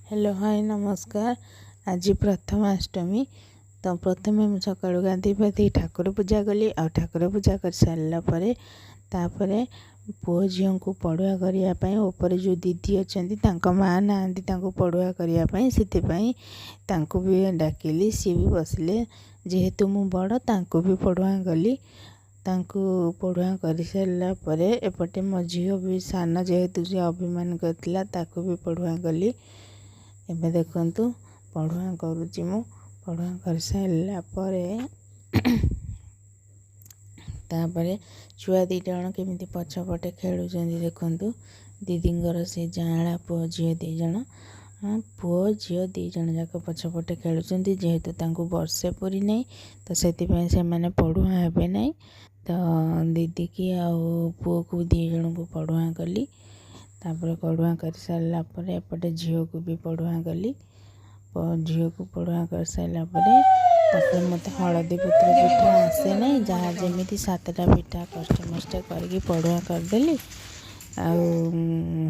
Hello, high, ନମସ୍କାର। ଆଜି ପ୍ରଥମାଷ୍ଟମୀ। ତ ପ୍ରଥମେ ମୁଁ ସକାଳୁ ଗାଧୋଇ ପାଧୋଇ ଠାକୁର ପୂଜା କଲି। ଆଉ ଠାକୁର ପୂଜା କରିସାରିଲା ପରେ ତାପରେ ପୁଅ ଝିଅଙ୍କୁ ପଢ଼ୁଆ କରିବା ପାଇଁ, ଉପରେ ଯେଉଁ ଦିଦି ଅଛନ୍ତି, ତାଙ୍କ ମାଆ ନାହାନ୍ତି ତାଙ୍କୁ ପଢ଼ୁଆ କରିବା ପାଇଁ, ସେଥିପାଇଁ ତାଙ୍କୁ ବି ଡାକିଲି। ସିଏ ବି ବସିଲେ। ଯେହେତୁ ମୁଁ ବଡ଼, ତାଙ୍କୁ ବି ପଢ଼ୁଆ କଲି। ତାଙ୍କୁ ପଢ଼ୁଆ କରିସାରିଲା ପରେ ଏପଟେ ମୋ ଝିଅ ବି ସାନ, ଯେହେତୁ ସେ ଅଭିମାନ କରିଥିଲା, ତାକୁ ବି ପଢ଼ୁଆ କଲି। ଏବେ ଦେଖନ୍ତୁ, ପଢ଼ୁଆ କରୁଛି ମୁଁ। ପଢ଼ୁଆ କରିସାରିଲା ପରେ ତାପରେ ଛୁଆ ଦୁଇ ଜଣ କେମିତି ପଛପଟେ ଖେଳୁଛନ୍ତି ଦେଖନ୍ତୁ। ଦିଦିଙ୍କର ସେ ଯାଆଁଳା ପୁଅ ଝିଅ ଦୁଇ ଜଣ, ପୁଅ ଝିଅ ଦୁଇ ଜଣ ଯାକ ପଛପଟେ ଖେଳୁଛନ୍ତି। ଯେହେତୁ ତାଙ୍କୁ ବର୍ଷେ ପୁରି ନାହିଁ, ତ ସେଥିପାଇଁ ସେମାନେ ପଢ଼ୁଆ ହେବେ ନାହିଁ। ତ ଦିଦିକି ଆଉ ପୁଅକୁ ଦୁଇ ଜଣଙ୍କୁ ପଢ଼ୁଆ କଲି। ତାପରେ ପଢ଼ୁଆ କରିସାରିଲା ପରେ ଏପଟେ ଝିଅକୁ ବି ପଢ଼ୁଆ କଲି। ଝିଅକୁ ପଢ଼ୁଆ କରିସାରିଲା ପରେ ତାପରେ ମୋତେ ହଳଦୀ ପତ୍ର ପିଠା ଆସେ ନାହିଁ। ଯାହା ଯେମିତି ସାତଟା ପିଠା କଷ୍ଟେ ମଷ୍ଟେ କରିକି ପଢ଼ୁଆ କରିଦେଲି। ଆଉ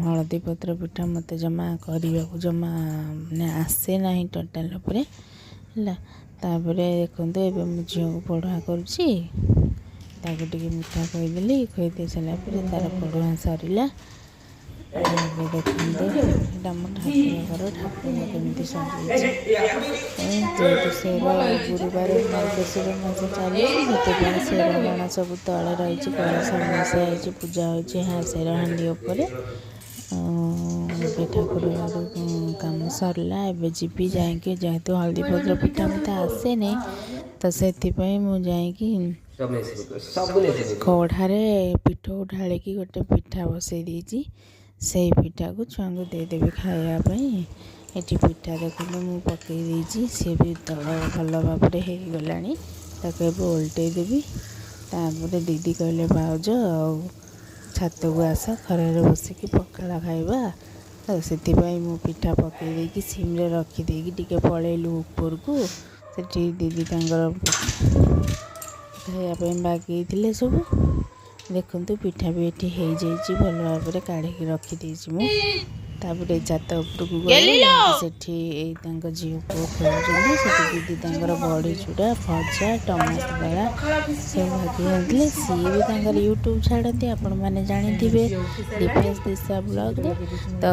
ହଳଦୀ ପତ୍ର ପିଠା ମୋତେ ଜମା କରିବାକୁ ଜମା ମାନେ ଆସେ ନାହିଁ ଟୋଟାଲ୍ ଉପରେ ହେଲା। ତାପରେ ଦେଖନ୍ତୁ, ଏବେ ମୁଁ ଝିଅକୁ ପଢ଼ୁଆ କରୁଛି। ତାକୁ ଟିକେ ମିଠା ଖୋଇଦେଲି। ଖୋଇ ଦେଇ ସାରିଲା ପରେ ତାର ପଢ଼ୁଆ ସରିଲା। ଏବେ ଦେଖନ୍ତୁ, ଏଇଟା ମୋ ଠାକୁର ଘର। ଠାକୁର କେମିତି ସଜେଇଛି। ଯେହେତୁ ସେର ଗୁରୁବାର, ମାର୍ଗଶିର ମାସ ଚାଲିଛି, ସେଥିପାଇଁ ସେର ମାଣ ସବୁ ତଳେ ରହିଛି, କଳସ ବସା ହେଇଛି, ପୂଜା ହେଉଛି ସେର ହାଣ୍ଡି ଉପରେ। ଏବେ ଠାକୁର ଘର କାମ ସରିଲା। ଏବେ ଯିବି ଯାଇକି, ଯେହେତୁ ହଳଦୀ ପତ୍ର ପିଠା ମୋତେ ଆସେନି, ତ ସେଥିପାଇଁ ମୁଁ ଯାଇକି କଢ଼ାରେ ପିଠଉ ଢାଳିକି ଗୋଟେ ପିଠା ବସେଇ ଦେଇଛି। ସେଇ ପିଠାକୁ ଛୁଆଙ୍କୁ ଦେଇଦେବି ଖାଇବା ପାଇଁ। ଏଠି ପିଠା ଦେଖନ୍ତୁ, ମୁଁ ପକାଇ ଦେଇଛି। ସିଏ ବି ତଳ ଭଲ ଭାବରେ ହେଇଗଲାଣି। ତାକୁ ଏବେ ଓଲଟେଇ ଦେବି। ତାପରେ ଦିଦି କହିଲେ, ଭାଉଜ, ଆଉ ଛାତକୁ ଆସ, ଖରାରେ ବସିକି ପଖାଳ ଖାଇବା। ତ ସେଥିପାଇଁ ମୁଁ ପିଠା ପକାଇ ଦେଇକି ସିମ୍ରେ ରଖିଦେଇକି ଟିକେ ପଳେଇଲୁ ଉପରକୁ। ସେଠି ଦିଦି ତାଙ୍କର ଖାଇବା ପାଇଁ ବାଗେଇଥିଲେ ସବୁ। ଦେଖନ୍ତୁ, ପିଠା ବି ଏଠି ହେଇଯାଇଛି ଭଲ ଭାବରେ, କାଢ଼ିକି ରଖିଦେଇଛି ମୁଁ। ତାପରେ ଛାତ ଉପରକୁ ଗଲି। ସେଠି ଏଇ ତାଙ୍କ ଝିଅ ପୁଅ ଖେଳୁଛନ୍ତି। ସେଠି ଦିଦି ତାଙ୍କର ବଡ଼ି ଚୁରା, ଭଜା, ଟମାଟୋ ଦଳା ସବୁ ବାଗେଇ ଆଣିଥିଲେ। ସିଏ ବି ତାଙ୍କର ୟୁଟ୍ୟୁବ୍ ଛାଡ଼ନ୍ତି, ଆପଣମାନେ ଜାଣିଥିବେ, ଦିପେଶ ଦିଶା ବ୍ଲଗ୍ରେ। ତ